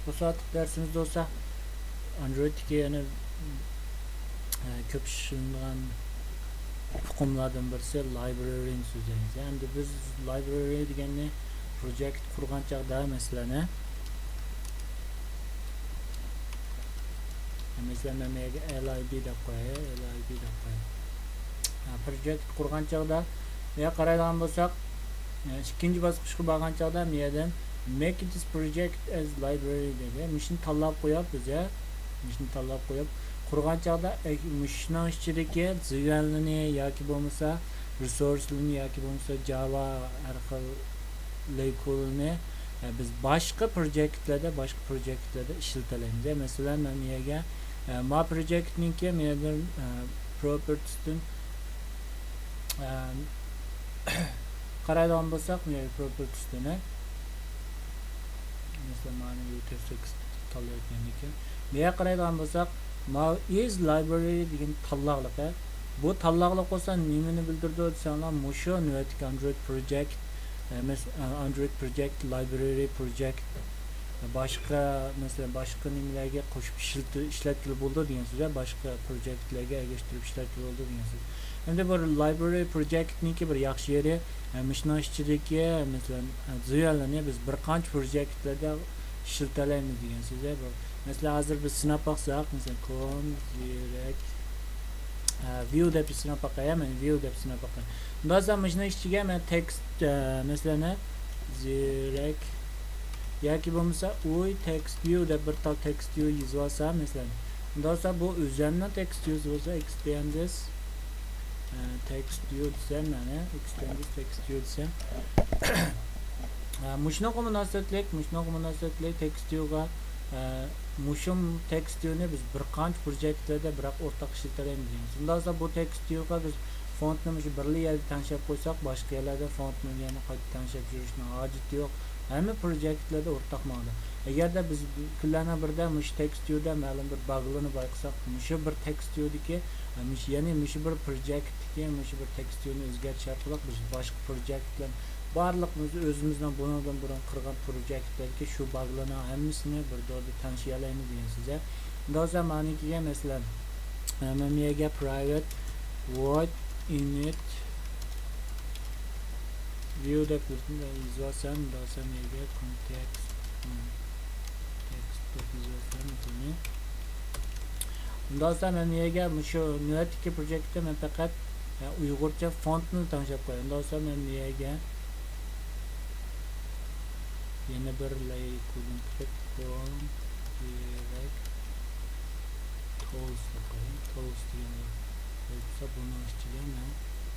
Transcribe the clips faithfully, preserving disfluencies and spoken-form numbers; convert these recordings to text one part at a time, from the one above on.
بۇ سائەتلىك دەرسىمىزدە بولسا ئاندرويدتىكى يەنە، ئە، كۆپ ئىشلىنىدىغان ئۇقۇملاردىن بىرسى لايبرېرىنى سۆزلەيمىز. ئەمدى بىز لايبرېرى دېگەننى پروجېكت قۇرغان چاغدا، مەسىلەن، ھە، مەسىلەن، مەن بۇ يەرگە لىب دەپ قوياي، لىب دەپ قوياي. ھە، پروجېكت قۇرغان چاغدا، بۇ يەرگە قارايدىغان بولساق، ئىككىنچى باسقۇچقا بارغان چاغدا، بۇ يەردىن make this project as library دېدى. مۇشۇنى تاللاپ قويۇپ بىز، مۇشۇنى تاللاپ قويۇپ، قۇرغان چاغدا، ئە، مۇشۇنىڭ ئىچىدىكى زۇيۈەنلىنى ياكى بولمىسا رېسۇرسلىرىنى ياكى بولمىسا جاۋا ھەر خىل لەيكۇلىنى، ئە، بىز باشقا پروجېكتلەردە، باشقا پروجېكتلەردە ئىشلىتەلەيمىز. مەسىلەن، مەن بۇ يەرگە، ئە، ما پروجېكتنىڭكى، مەن يەردىن، ئە، پروپېرتىستىن، ئە، قارايدىغان بولساق، بۇ يەرگە پروپېرتىستىنى، مەسىلەن، مانا بۇ تېكىست تاللايدىكەن. بۇ يەرگە قارايدىغان بولساق، ما ئىز لايبرېرى دېگەن تاللاقلىق. بۇ تاللاقلىق بولسا نېمىنى بىلدۈرىدۇ دېسەڭلار، مۇشۇ نۆۋەتتىكى ئاندرويد پروجېكت، ئە، مەس-، ئە، ئاندرويد پروجېكت، لايبرېرى پروجېكت، باشقا، مەسىلەن، باشقا نېمىلەرگە قوشۇپ ئىشلىتى-، ئىشلەتكىلى بولىدۇ دېگەن سۆز، باشقا پروجېكتلەرگە ئەگەشتۈرۈپ ئىشلەتكىلى بولىدۇ دېگەن سۆز. ئەمدى بۇ لايبرېرى پروجېكتنىڭكى بىر ياخشى يېرى، ئە، مۇشۇنىڭ ئىچىدىكى، مەسىلەن، ئە، زۇيۈەنلىنى بىز بىر قانچە پروجېكتلەردە ئىشلىتەلەيمىز دېگەن سۆز. بۇ، مەسىلەن، ھازىر بىز سىناپ باقساق، مەسىلەن، كوم زېرەك، ئە، ۋىيۇ دەپ سىناپ باقاي، مەن ۋىيۇ دەپ سىناپ باقاي. ئۇنداق بولسا مۇشۇنىڭ ئىچىگە مەن تېكىست، ئە، مەسىلەن، زېرەك ياكى بولمىسا ئۇي تېكىست ۋىيۇ دەپ بىر تال تېكىست ۋىيۇ يېزىۋالسام، مەسىلەن، ئۇنداق بولسا بۇ ئۆزەمنىڭ تېكىست ۋىيۇسى بولسا، ئېكستېندىس، ئە، تېكىست ۋىيۇ دېسەم، مانا، ئېكستېندىس تېكىست ۋىيۇ دېسەم، ئە، مۇشۇنىڭغا مۇناسىۋەتلىك، مۇشۇنىڭغا مۇناسىۋەتلىك تېكىست ۋىيۇغا، ئە، مۇشۇ تېكىست ۋىيۇنى بىز بىر قانچە پروجېكتلەردە بىراق ئورتاق ئىشلىتەلەيمىز دېگەن. شۇنداق بولسا بۇ تېكىست ۋىيۇغا بىز فونتنى مۇشۇ بىرلا يەرگە تەڭشەپ قويساق، باشقا يەرلەردە فونتنى يەنە قايتا تەڭشەپ يۈرۈشنىڭ ھاجىتى يوق. ھەممە پروجېكتلاردا ئورتاق ماڭىدۇ. ئەگەردە بىز كۈنلەرنىڭ بىرىدە مۇشۇ تېكىست ۋىيۇدا مەلۇم بىر باگلارنى بايقىساق، مۇشۇ بىر تېكىست ۋىيۇدىكى، مۇشۇ، يەنى مۇشۇ بىر پروجېكتتىكى مۇشۇ بىر تېكىست ۋىيۇنى ئۆزگەرتىش ئارقىلىق بىز باشقا پروجېكت بىلەن بارلىق بىز ئۆزىمىزنىڭ بۇنىڭدىن بۇرۇن قىلغان پروجېكتلەردىكى شۇ باگلارنىڭ ھەممىسىنى بىر دورىدا تەڭشىيەلەيمىز دېگەن سۆز. ئۇنداق بولسا مانا كېلگەن مەسىلەن، مەن بۇ يەرگە private void init view دەپ يېزىۋالسام، ئۇنداق بولسا مەن يەرگە context، تېكىست دەپ يېزىۋالسام بۇنى. ئۇنداق بولسا مەن بۇ يەرگە مۇشۇ نۆۋەتتىكى پروجېكتتا مەن پەقەت، ئە، ئۇيغۇرچە فونتنى تەڭشەپ قوياي. ئۇنداق بولسا مەن بۇ يەرگە يەنە بىر لەيكۇدىن كىرىپ كوم زېرەك تولز دەپ قوياي. تولز دېگەن بولسا بۇنىڭ ئىچىگە مەن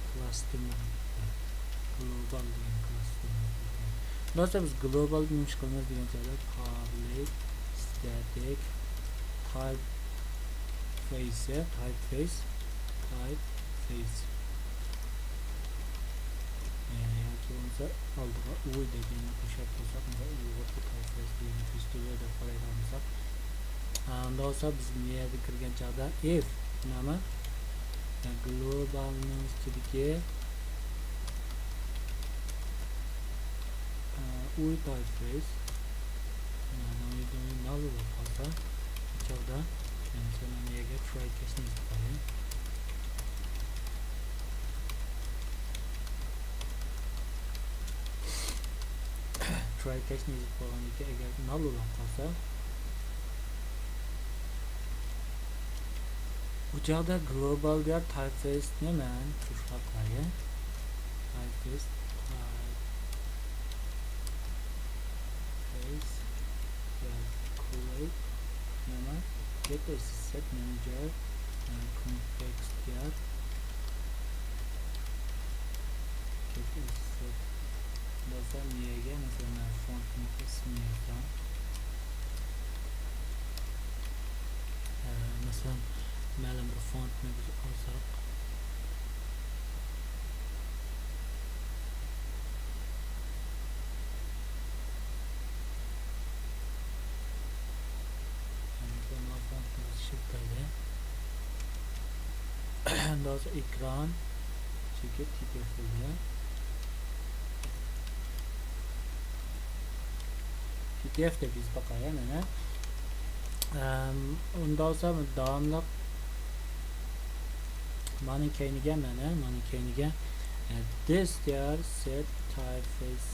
كلاستىم، گلوبال دېگەن كلاستىم. بولسا بىز گلوبال نېمە ئىش قىلىمىز دېگەن چاغدا public static typeface، typeface، typeface. ئە، ياكى بولمىسا ئالدىغا ئۇ دېگەننى قوشۇپ قويساق، مانا ئۇيغۇرچە تايپىلاشنى كۆرسىتىدۇ دەپ قارايدىغان بولساق. ئا، ئۇنداق بولسا بىز بۇ يەرگە كىرگەن چاغدا if نېمە؟ ئە، گلوبالنىڭ ئىچىدىكى، ئە، ئۇي تايپىلىش. ناللى بولۇپ قالسا، بۇ چاغدا، مەسىلەن، مەن بۇ يەرگە try catch نى يېزىپ قوياي. Try catch نى يېزىپ قويغاندىكىن، ئەگەر ناللى بولۇپ قالسا، بۇ چاغدا گلوبال دېگەن تايپىلىشنى مەن توشۇپ قوياي. تايپىلىش، تايپ. Space، ياكى كولون، نېمە، get asset manager، ئە، context يار. Get asset. بولسا، نىيەگە، مەسىلەن، مەن فونتنىڭ ئىسمىنى يازسام. ئە، مەسىلەن، مەلۇم بىر فونتنى بىز ئالساق. ئىكران، چېكىت، تىكەت بولدى. تى دېف دەپ يېزىپ باقاي، مانا. ئەم، ئۇنداق بولسا داۋاملىق مانا كەينىگە، مانا، مانا كەينىگە، ئە، دىس دىيار سېت تايپفېيس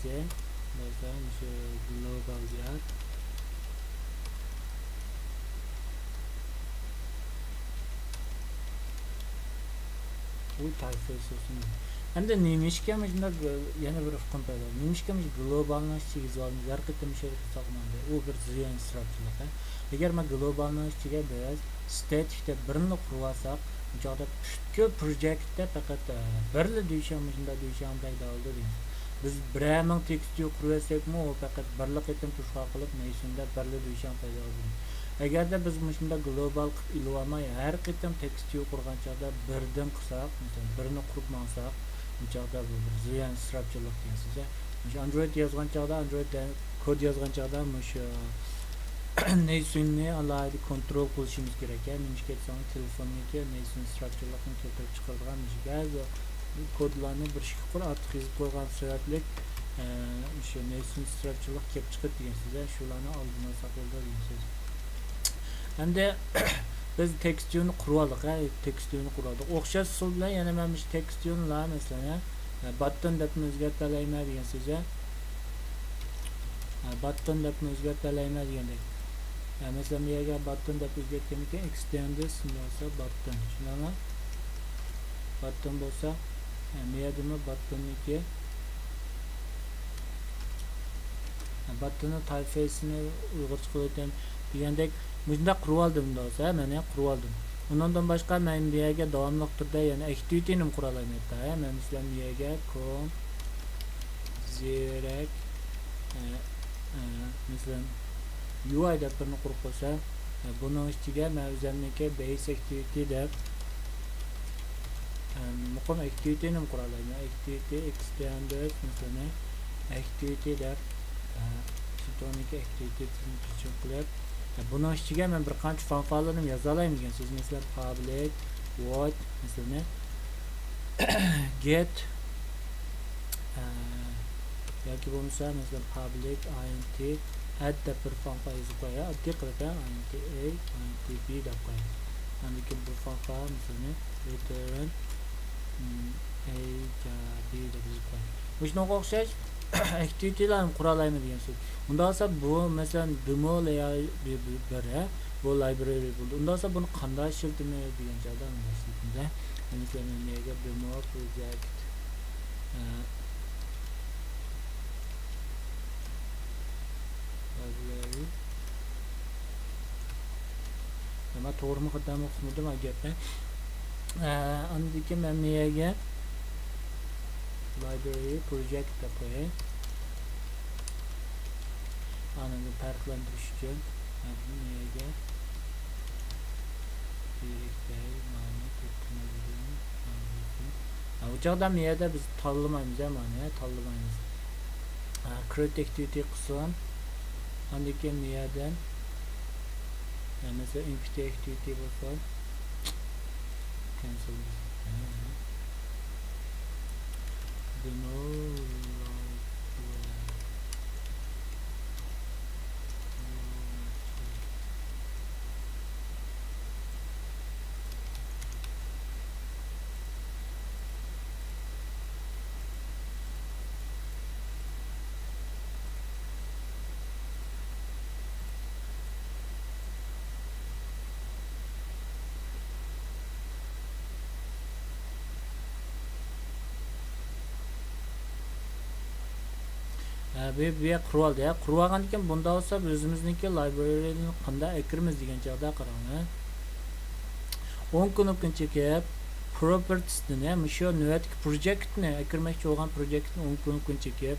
بولسا مۇشۇ گلوبال دىيار. ئۇ تايپفېيس بولسۇن. ئەمدى نېمىشقا مۇشۇنداق، يەنە بىر ئۇقۇم پەيدا بولدى. نېمىشقا مۇشۇ گلوبالنىڭ ئىچىگە يېزىۋالدىڭىز؟ ھەر قېتىم مۇشۇ يەرگە قىلساق بولمامدۇ؟ ئۇ بىر زىيان ئىسراپچىلىق، ھە. ئەگەر مانا گلوبالنىڭ ئىچىگە بىز ستېتىك دەپ بىرنى قۇرۇۋالساق، ئۇ چاغدا پۈتكۈل پروجېكتتا پەقەت، ئە، بىرلا دۈيشەن مۇشۇنداق دۈيشەن پەيدا بولىدۇ دېگەن. بىز بىرەر مىڭ تېكىست ۋيۇ قۇرۇۋەتسەكمۇ، ئۇ پەقەت بىرلا قېتىم تۇشقا قىلىپ، نېيسۈندە بىرلا دۈيشەن پەيدا بولىدۇ. ئەگەردە بىز مۇشۇنداق گلوبال قىلىپ ئېلىۋالماي، ھەر قېتىم تېكىست ۋيۇ قۇرغان چاغدا بىردىن قىلساق، مەسىلەن، بىرنى قۇرۇپ ماڭساق، بۇ چاغدا بۇ بىر زىيان، ئىسراپچىلىق دېگەن سۆز. مۇشۇ ئاندرويد يازغان چاغدا، ئاندرويد كود يازغان چاغدا مۇشۇ نېيسۈننى ئالاھىدە كونترول قىلىشىمىز كېرەك. نېمىشقا دېسەڭ، تېلېفوننىڭكى نېيسۈن ئىسراپچىلىقنى كەلتۈرۈپ چىقىرىدىغان مۇشۇ بەزى كودلارنى بىر ئىككى قۇر ئارتۇق يېزىپ قويغان سەۋەبلىك، ئە، مۇشۇ نېيسۈن ئىسراپچىلىق كېلىپ چىقىدۇ دېگەن سۆز. شۇلارنى ئالدىنى ئالساق بولىدۇ دېگەن سۆز. ئەمدى بىز تېكىست ۋيۇنى قۇرۇۋالدۇق، ھە، تېكىست ۋيۇنى قۇرۇۋالدۇق. ئوخشاش ئۇسۇل بىلەن يەنە مەن مۇشۇ تېكىست ۋيۇنى لا، مەسىلەن، ھە، باتتون دەپنى ئۆزگەرتەلەيمەن دېگەن سۆز، ھە. ھە، باتتون دەپنى ئۆزگەرتەلەيمەن دېگەندەك. ھە، مەسىلەن، بۇ يەرگە باتتون دەپ ئۆزگەرتكەندىكىن، ئېكستېندىس بولسا باتتون. شۇنداقمۇ؟ باتتون بولسا، ھە، بۇ يەردىمۇ باتتوننىكى باتتوننىڭ تايپفېيسىنى ئۇيغۇرچە قىلىۋېتەم دېگەندەك، مۇشۇنداق قۇرۇۋالدىم دوست، ھە، مەن قۇرۇۋالدىم. ئۇنىڭدىن باشقا مەن بۇ يەرگە داۋاملىق تۈردە يەنە ئەكتىۋىتىنىمۇ قۇرالايمەن ھەتتا، ھە، مەن مەسىلەن بۇ يەرگە كوم زېرەك، ئە، ئە، مەسىلەن، يۇ ئاي دەپ بىرنى قۇرۇپ قويسا، ئە، بۇنىڭ ئىچىگە مەن ئۆزۈمنىڭكى بەيس ئەكتىۋىتى دەپ، ئە، مۇقىم ئەكتىۋىتىنىمۇ قۇرالايمەن. ئەكتىۋىتى ئېكستېندېد، مەسىلەن، ئەكتىۋىتى دەپ، ئە، شۇ تورنىڭكى ئەكتىۋىتىسىنى تۈزۈم قىلىپ، ئە، بۇنىڭ ئىچىگە مەن بىر قانچە فانفالىنىمۇ يازالايمەن دېگەن سۆز. مەسىلەن، پابلىك ۋويد، مەسىلەن، گېت، ئە، ياكى بولمىسا، مەسىلەن، پابلىك ئاينتى ئەد دەپ بىر فانفا يېزىپ قوياي. ئاددىي قىلىپ، ئاينتى ئەي، ئاينتى بى دەپ قوياي. ئاندىن كېيىن بۇ فانفا، مەسىلەن، رېتۇرن، ئەي جا بى دەپ يېزىپ قوياي. مۇشۇنىڭغا ئوخشاش ئەكتىۋىتىلارنى قۇرالايمەن دېگەن سۆز. ئۇنداق بولسا بۇ، مەسىلەن، دېمو لەيئاۋۇت بىر، بۇ لايبرېرى بولدى. ئۇنداق بولسا بۇنى قانداق ئىشلىتىمىز دېگەن چاغدا، مۇنداق ئىشلىتىمىز. مەسىلەن، مەن بۇ يەرگە دېمو پروجېكت، ئە، لەيبرېرى. مەن توغرىمۇ خاتامۇ ئۇقمىدىم ھە گەپنى. ئە، ئاندىن كېيىن مەن بۇ يەرگە لەيبرېرى پروجېكت دەپ قوياي. ئاندىن پەرقلەندۈرۈش ئۈچۈن مەن بۇ يەرگە دىرېكتەي مانا تېپىمىزدىن. ھە، ئۇ چاغدا بۇ يەردە بىز تاللىمايمىز، ھە، مانا، تاللىمايمىز. ھە، كرېئېت ئەكتىۋىتى قىلسۇن. ئاندىن كېيىن بۇ يەردىن، ھە، مەسىلەن، ئېمپتى ئەكتىۋىتى بولسۇن. كەنسېل. دېمو. ھە، بۇ، بۇ يەر قۇرۇۋالدى، ھە. قۇرۇۋالغاندىن كېيىن بۇنداق بولسا، بىز ئۆزىمىزنىڭكى لەيبرېرىنى قانداق ئەكىرىمىز دېگەن چاغدا قاراڭ، ھە. ئوڭ كنوپكىنى چېكىپ، پروپېرتىستىن، ھە، مۇشۇ نۆۋەتتىكى پروجېكتنى، ئەكىرمەكچى بولغان پروجېكتنى ئوڭ كنوپكىنى چېكىپ،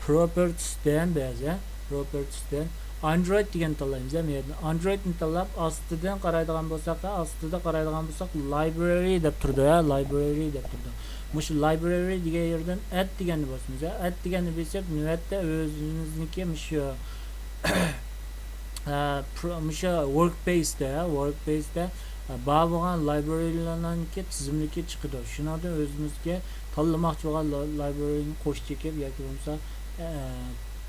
پروپېرتىستىن بەزى، پروپېرتىستىن ئاندرويد دېگەننى تاللايمىز، ھە، بۇ يەردىن ئاندرويدنى تاللاپ، ئاستىدىن قارايدىغان بولساق، ھە، ئاستىدا قارايدىغان بولساق، لەيبرېرى دەپ تۇرىدۇ، ھە، لەيبرېرى دەپ تۇرىدۇ. مۇشۇ لەيبرېرى دېگەن يېرىدىن ئەد دېگەننى باسىمىز، ھە، ئەد دېگەننى بېسىپ، نۆۋەتتە ئۆزىمىزنىڭكى مۇشۇ، ھە، پرو-، مۇشۇ ۋوركبېيستا، ھە، ۋوركبېيستا، ھە، بار بولغان لەيبرېرىلەرنىڭكى تىزىملىكى چىقىدۇ. شۇنىڭدىن ئۆزىمىزگە تاللىماقچى بولغان لا-، لەيبرېرىنى قوشۇپ چېكىپ ياكى بولمىسا، ئە،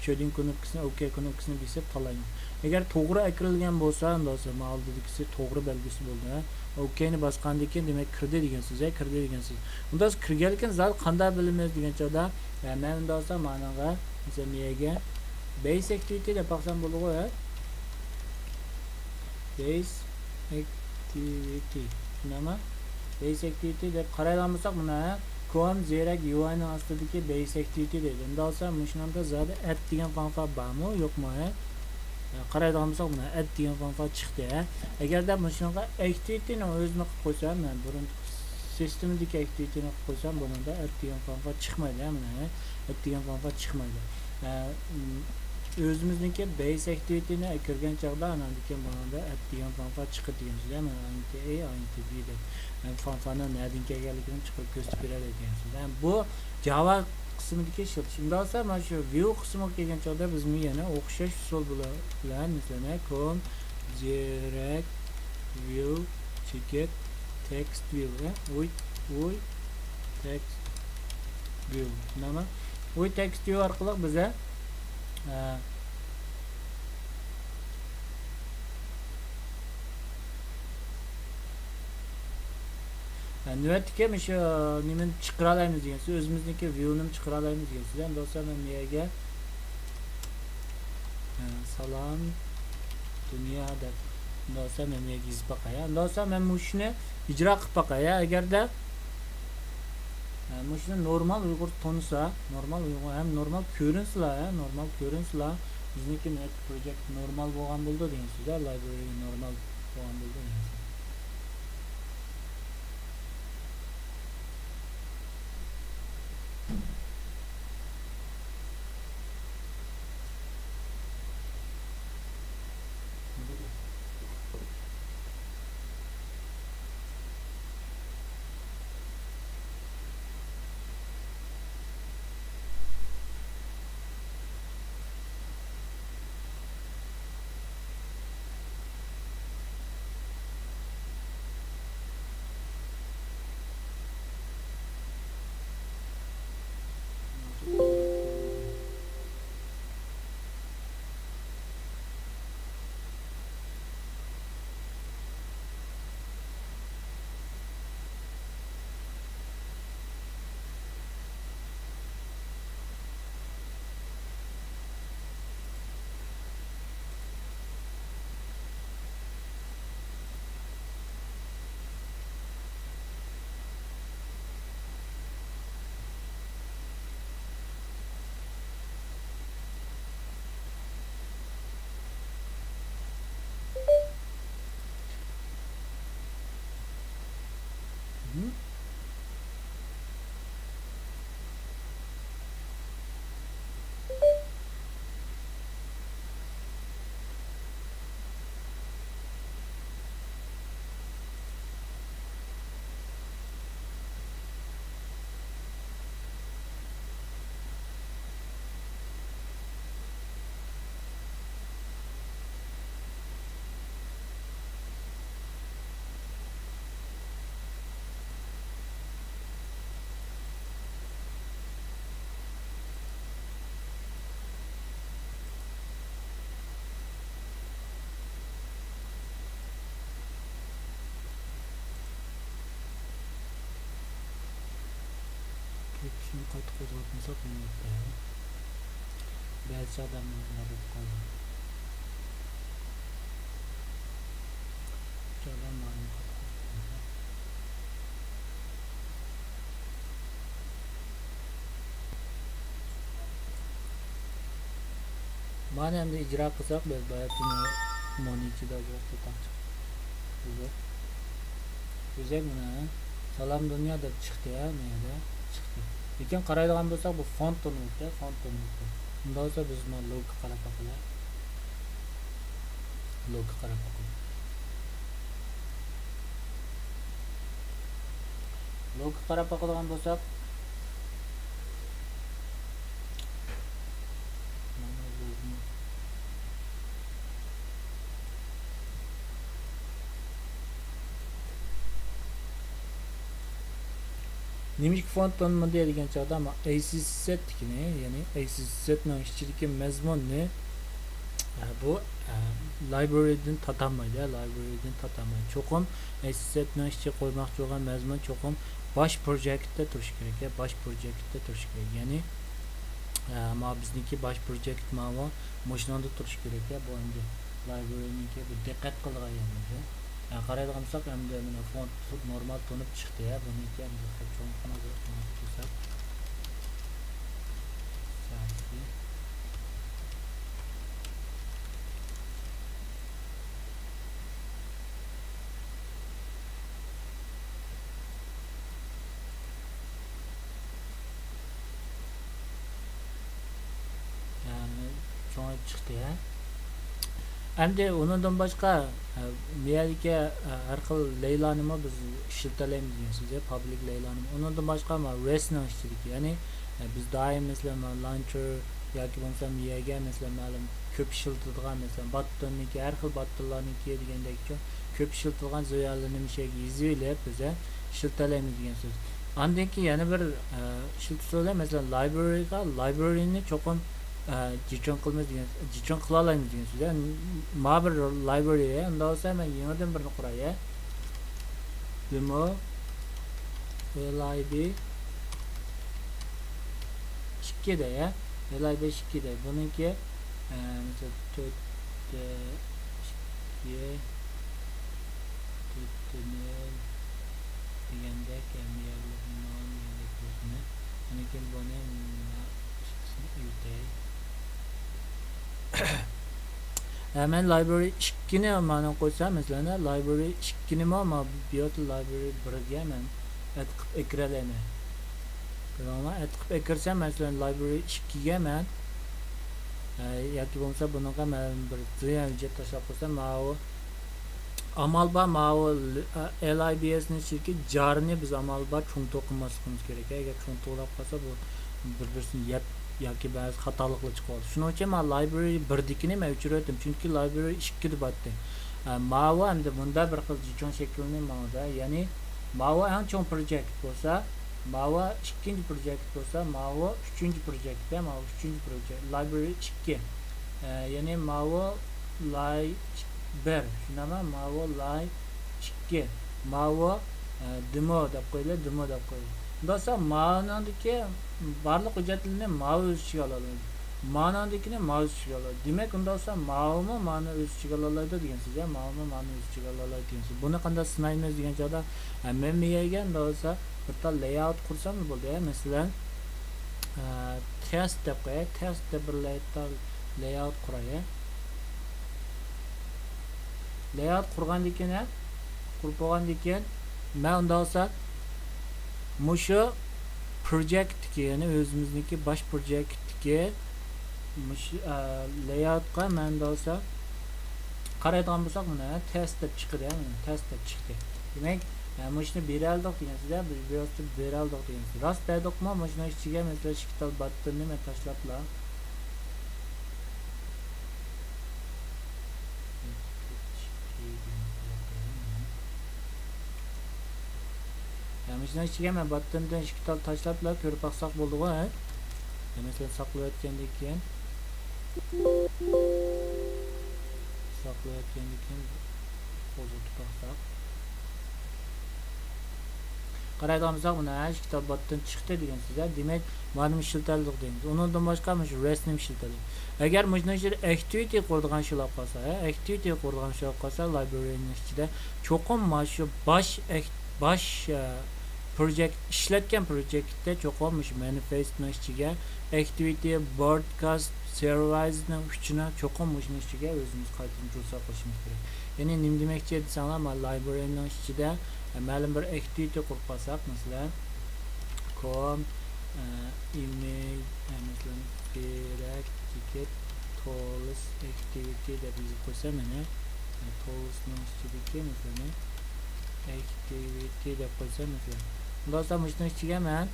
چۆدىڭ كۇنۇپكىسىنى، ئوكەي كۇنۇپكىسىنى بېسىپ تالايمەن. ئەگەر توغرا ئەكىرىلگەن بولسا، ئۇنداق بولسا مانا ئالدىدىكىسى توغرا بەلگىسى بولدى، ھە. ئوكەينى باسقاندىن كېيىن، دېمەك، كىردى دېگەن سۆز، ھە، كىردى دېگەن سۆز. ئۇنداق بولسا كىرگەنلىكىنى زادى قانداق بىلىمىز دېگەن چاغدا، ھە، مەن ئۇنداق بولسا مانىڭغا، مەسىلەن، بۇ يەرگە بەيس ئەكتىۋىتى دەپ باقسام بولىدىغۇ، ھە. بەيس ئەكتىۋىتى. شۇنداقمۇ؟ بەيس ئەكتىۋىتى دەپ قارايدىغان بولساق، مانا، كوم زېرەك يۇ ئاينىڭ ئاستىدىكى بەيس ئەكتىۋىتى دەيدۇ. ئۇنداق بولسا، مۇشۇنىڭدا زادى ئەت دېگەن فانكسىيە بارمۇ، يوقمۇ، ھە؟ قارايدىغان بولساق، مانا، ئەت دېگەن فانكسىيە چىقتى، ھە؟ ئەگەردە مۇشۇنىڭغا ئەكتىۋىتىنى ئۆزىنى قىلىپ قويسام، مەن بۇرۇن سىستېمىدىكى ئەكتىۋىتىنى قىلىپ قويسام، بۇنىڭدا ئەت دېگەن فانكسىيە چىقمايدۇ، ھە، مانا، ئەت دېگەن فانكسىيە چىقمايدۇ. ھە، ئۆزىمىزنىڭكى بەيس ئەكتىۋىتىنى كىرگەن چاغدا، ئاناندىن كېيىن مانا بۇ ئەت دېگەن فانكسىيە چىقىدۇ دېگەن سۆز. مانا ئانىڭكى ئەي، ئانىڭكى بى دەپ. ھەم فانكسىيەنىڭ نەدىن كەلگەنلىكىنى چىقىرىپ كۆرسىتىپ بېرەلەيدۇ دېگەن سۆز. ھەم بۇ جاۋا قىسمىدىكى ئىشلىتىش. ئۇنداق بولسا، مانا شۇ ۋىيۇ قىسمىغا كەلگەن چاغدا بىزمۇ يەنە ئوخشاش ئۇسۇل بىلەن، مەسىلەن، كوم زېرەك ۋىيۇ چېكىت تېكىست ۋىيۇ، ھە؟ ۋۇي، ۋۇي تېكىست ۋىيۇ. نېمە؟ ۋۇي تېكىست ۋىيۇ ئارقىلىق بىز، ھە، ھە، نۆۋەتتىكى مۇشۇ نېمىنى چىقىرالايمىز دېگەن سۆز، ئۆزىمىزنىڭكى ۋىيۇنىمۇ چىقىرالايمىز دېگەن سۆز. ئەمدى بولسا مەن بۇ يەرگە، ھە، سالام دۇنيا دەپ، ئەمدى بولسا مەن بۇ يەرگە يېزىپ باقاي. ئەمدى بولسا مەن مۇشۇنى ئىجرا قىلىپ باقاي. ئەگەردە ھە، مۇشۇنى نورمال ئۇيغۇر تونۇسا، نورمال ئۇيغۇر ھەم نورمال كۆرۈنسىلا، ھە، نورمال كۆرۈنسىلا، بىزنىڭكى نەتىجە پروجېكت نورمال بولغان بولىدۇ دېگەن سۆز، ھە، لايبرارى نورمال بولغان بولىدۇ دېگەن سۆز. كىشىنى قايتا قوزغاتمىساق بولمايدۇ. بەزى ئادەملەر نوبەت قالدى. بەزى ئادەم بارمۇ قايتا قوزغاتمىساق. مانا ئەمدى ئىجرا قىلساق، بىز باياتىنى مونى ئىچىدە ئاجراتتى تاڭچىق. بۇ. بىزە مانا سالام دۇنيا دەپ چىقتى، ھە، مەيەدە چىقتى. لېكىن قارايدىغان بولساق، بۇ فونت تونۇلۇپتۇ، فونت تونۇلۇپتۇ. ئۇنداق بولسا بىز مانا لوگقا قاراپ باقىلى. لوگقا قاراپ باقىلى. لوگقا قاراپ باقىدىغان بولساق، نېمىشقا فونت تونۇمىدى دېگەن چاغدا، مانا ئەي سىي سېتتىكىنى، يەنى ئەي سىي سېتنىڭ ئىچىدىكى مەزمۇننى، ئە، بۇ، ئە، لايبرىرىدىن تاتالمايدۇ، لايبرىرىدىن تاتالمايدۇ. چوقۇم ئەي سىي سېتنىڭ ئىچىگە قويماقچى بولغان مەزمۇن چوقۇم باش پروجېكتتا تۇرۇشى كېرەك، يا باش پروجېكتتا تۇرۇشى كېرەك. يەنى، ئە، ما بىزنىڭكى باش پروجېكت ماۋۇ، مۇشۇنىڭدا تۇرۇشى كېرەك، يا بۇ ئەمدى لايبرىرىنىڭكى بىر دىققەت قىلىدىغان يەرلىرى. ھە، قارايدىغان بولساق، ئەمدى مانا فونت نورمال تونۇپ چىقتى، ھە، بۇنىڭكى ئەمدى خەت چوڭلۇقىنى بىر چوڭايتىپ قويساق. سەنسى. يەنى چوڭىيىپ چىقتى، ھە. ئەمدى ئۇنىڭدىن باشقا، ئە، بۇ يەردىكى، ئە، ھەر خىل لەيلانىمۇ بىز ئىشلىتەلەيمىز دېگەن سۆز، پابلىك لەيلانىمۇ. ئۇنىڭدىن باشقا، مانا، رېستنىڭ ئىچىدىكى، يەنى، ئە، بىز دائىم، مەسىلەن، مانا، لانچېر ياكى بولمىسا بۇ يەرگە، مەسىلەن، مەلۇم كۆپ ئىشلىتىدىغان، مەسىلەن، باتتوننىڭكى، ھەر خىل باتتونلارنىڭكى دېگەندەك، كۆپ ئىشلىتىدىغان زۇيەنلىرىنى مۇشۇ يەرگە يېزىۋېلىپ، بىز، ئە، ئىشلىتەلەيمىز دېگەن سۆز. ئاندىن كېيىن يەنە بىر، ئە، ئىشلىتىش ئۇسۇلى، مەسىلەن، لايبرىرىغا، لايبرىرىنى چوقۇم، ئە، جىچۇڭ قىلىمىز دېگەن، جىچۇڭ قىلالايمىز دېگەن سۆز. يەنى ما بىر لايبرىرى، ئۇنداق بولسا مەن يېڭىدىن بىرنى قۇراي، يە. دېمو، ئېل ئاي بى ئىككى دە، يە. ئېل ئاي بى ئىككى دە. بۇنىڭكى، ئە، مەسىلەن، تۆت دە ئىككى، تۆت دە نۆل دېگەندەك، ئە، مۇيەللىم نام دېگەندەك بولسۇن. ئۇنىڭ كېيىن بۇنى مۇنداق ئىككىسىنى ئۆتەي. ھە، مەن لايبرىرى ئىككىنى مانا قويسام، مەسىلەن، لايبرىرى ئىككىنىمۇ ما بۇ يەردە لايبرىرى بىرگە مەن ئەتىقىپ ئەكىرەلەيمەن. كۆردۈڭلار؟ ئەتىقىپ ئەكىرسەم، مەسىلەن، لايبرىرى ئىككىگە مەن، ئە، ياكى بولمىسا بۇنىڭغا مەن بىر زۇيەن ھۆججەت تاشلاپ قويسام، ماۋۇ ئامال بار، ماۋۇ، ئە، ئېل ئاي بى ئېسنىڭ ئىچىدىكى جارنى بىز ئامال بار چوڭ توقۇنماسلىقىمىز كېرەك. ئەگەر چوڭ توقۇلاپ قالسا، بۇ بىر-بىرسىنى يەپ ياكى بەزى خاتالىقلار چىقىۋالىدۇ. شۇنىڭ ئۈچۈن مەن لايبرىرى بىردىكىنى مەن ئۆچۈرۈۋەتتىم، چۈنكى لايبرىرى ئىككىدە بارتتى. ئە، ماۋۇ ئەمدى مۇندا بىر خىل جىچۇڭ شەكلىنى ماڭىدۇ. يەنى ماۋۇ ئەڭ چوڭ پروجېكت بولسا، ماۋۇ ئىككىنچى پروجېكت بولسا، ماۋۇ ئۈچىنچى پروجېكت، ماۋۇ ئۈچىنچى پروجېكت، لايبرىرى ئىككى. ئە، يەنى ماۋۇ لاي بىر، شۇنداقمۇ؟ ماۋۇ لاي ئىككى، ماۋۇ، ئە، دېمو دەپ قويىلى، دېمو دەپ قويىلى. ئۇنداق بولسا مانىڭدىكى بارلىق ھۆججەتلىرىنى ماۋۇ ئۆز ئىچىگە ئالالايدۇ. مانىڭدىكىنى ماۋۇ ئۆز ئىچىگە ئالالايدۇ. دېمەك، ئۇنداق بولسا ماۋۇمۇ مانى ئۆز ئىچىگە ئالالايدۇ دېگەن سۆز، يا، ماۋۇمۇ مانى ئۆز ئىچىگە ئالالايدۇ دېگەن سۆز. بۇنى قانداق سىنايمىز دېگەن چاغدا، ئە، مەن بۇ يەرگە ئۇنداق بولسا بىر تال لەيئاۋۇت قۇرساملا بولدى، يا. مەسىلەن، ئە، تېست دەپ قوياي، تېست دەپ بىر لەي-، تال لەيئاۋۇت قۇراي، يا. لەيئاۋۇت قۇرغاندىن كېيىن، ھە، قۇرۇپ بولغاندىن كېيىن، مەن ئۇنداق بولسا مۇشۇ پروجېكتتىكى، يەنى ئۆزىمىزنىڭكى باش پروجېكتتىكى مۇشۇ، ئە، لەيئاۋۇتقا مەن ئۇنداق بولسا قارايدىغان بولساق، مانا تېست دەپ چىقتى، مانا تېست دەپ چىقتى. دېمەك، ئە، مۇشۇنى بېرەلىدۇق دېگەن سۆز، بىز بىر ۋاقىتتا بېرەلىدۇق دېگەن سۆز. راست بەردۇقمۇ؟ مۇشۇنىڭ ئىچىگە، مەسىلەن، ئىككى تال باتتوننى مەن تاشلاپلا. ھە، مۇشۇنىڭ ئىچىگە مەن باتتوندىن ئىككى تال تاشلاپلا كۆرۈپ باقساق بولىدىغۇ، ھە؟ ھە، مەسىلەن، ساقلىۋەتكەندىن كېيىن، ساقلىۋەتكەندىن كېيىن قوزغىتىپ باقساق. قارايدىغان بولساق، مانا ئىككى تال باتتون چىقتى دېگەن سۆز. دېمەك، مانىمۇ ئىشلىتەلىدۇق دەيمىز. ئۇنىڭدىن باشقا مۇشۇ رېستنىمۇ ئىشلىتەلىدۇق. ئەگەر مۇشۇنىڭ ئىچىدە ئەكتىۋىتى قۇرىدىغان ئىش بولۇپ قالسا، ھە، ئەكتىۋىتى قۇرىدىغان ئىش بولۇپ قالسا، لايبرىرىنىڭ ئىچىدە چوقۇم مانا شۇ باش ئەك-، باش، ئە، پروجېكت، ئىشلەتكەن پروجېكتتە چوقۇم مۇشۇ مانىفېستنىڭ ئىچىگە ئەكتىۋىتى، بروكاست، سېرۋىسنىڭ ئۈچىنى چوقۇم مۇشۇنىڭ ئىچىگە ئۆزىمىز قايتىدىن جۇسا قىلىشىمىز كېرەك. يەنى نېمە دېمەكچى دېسەڭلار، مانا لايبرىرىنىڭ ئىچىدە، ئە، مەلۇم بىر ئەكتىۋىتى قۇرۇپ قالساق، مەسىلەن، كوم، ئە، ئىمېج، ئە، مەسىلەن، بېرەك جېكېت تولس ئەكتىۋىتى دەپ يېزىپ قويسام، مانا، ئە، تولسنىڭ ئىچىدىكى، مەسىلەن، ئەكتىۋىتى دەپ قويسام، مەسىلەن. ئۇنداق بولسا، مۇشۇنىڭ ئىچىگە مەن،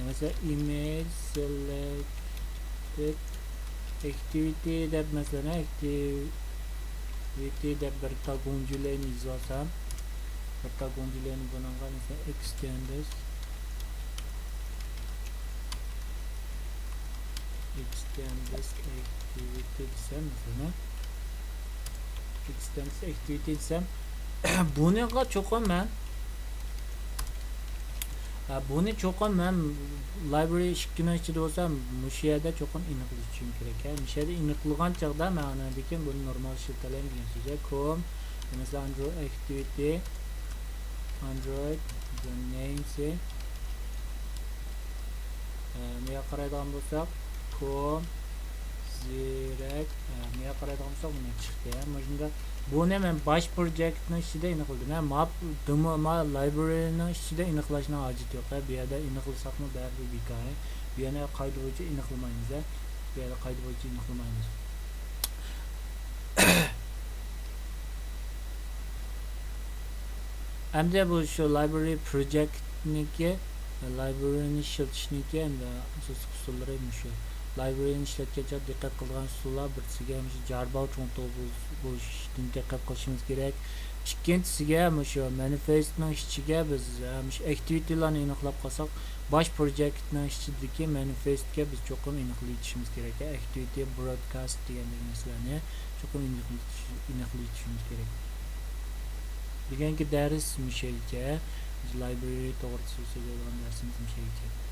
مەسىلەن، ئىمېج سېلېكتېد ئەكتىۋىتى دەپ، مەسىلەن، ئەكتىۋىتى دەپ بىر تال گۇڭجۈلەينى يېزىۋالسام. ھەتتا گۇڭجىليەننى بۇنىڭغا، مەسىلەن، extends، extends activity دېسەم، مەسىلەن، extends activity دېسەم، بۇنىڭغا چوقۇم مەن، ئە، بۇنى چوقۇم مەن library ئىككىنىڭ ئىچىدە بولسا، مۇشۇ يەردە چوقۇم ئېنىقلىشىم كېرەك. ھە، مۇشۇ يەردە ئېنىقلىغان چاغدا مەن ئاندىن كېيىن بۇنى نورمال ئىشلىتەلەيمەن دېگەن سۆز. com، مەسىلەن، Android activity، Android the names، ئە، مۇياققا قارايدىغان بولساق، com، زېرەك، ئە، مۇياققا قارايدىغان بولساق، مۇنى چىقتى. ھە، مۇشۇنداق. بۇنى مەن باش پروجېكتنىڭ ئىچىدە ئېنىقلىدىم. ھە، ما، دېمو، ما، library نىڭ ئىچىدە ئېنىقلاشنىڭ ھاجىتى يوق. ھە، بۇ يەردە ئېنىقلىساقمۇ بەرىبىر بىكار. بۇ يەردە قائىدە بويىچە ئېنىقلىمايمىز. ھە، بۇ يەردە قائىدە بويىچە ئېنىقلىمايمىز. ئەمدى بۇ شۇ library پروجېكتنىڭكى، library نى ئىشلىتىشنىڭكى ئەمدى ئاساسلىق ئۇسۇللىرى مۇشۇ. Library نى ئىشلەتكەن چاغدا دىققەت قىلىدىغان ئۇسۇللار، بىرسىگە مۇشۇ جار باغ چوڭ بولۇشىدىن دىققەت قىلىشىمىز كېرەك. ئىككىنچىسىگە مۇشۇ manifest نىڭ ئىچىگە بىز، ئە، مۇشۇ activity لارنى ئېنىقلاپ قالساق، باش پروجېكتنىڭ ئىچىدىكى manifest كە بىز چوقۇم ئېنىقلىۋېتىشىمىز كېرەك. Activity broadcast دېگەندەك نەرسىلەرنى چوقۇم ئېنىقلىۋېتىش-، ئېنىقلىۋېتىشىمىز كېرەك. بۈگۈنكى دەرس مۇشۇ يەرگىچە، library توغرىسىدا سۆزلەيدىغان دەرسىمىز مۇشۇ يەرگىچە.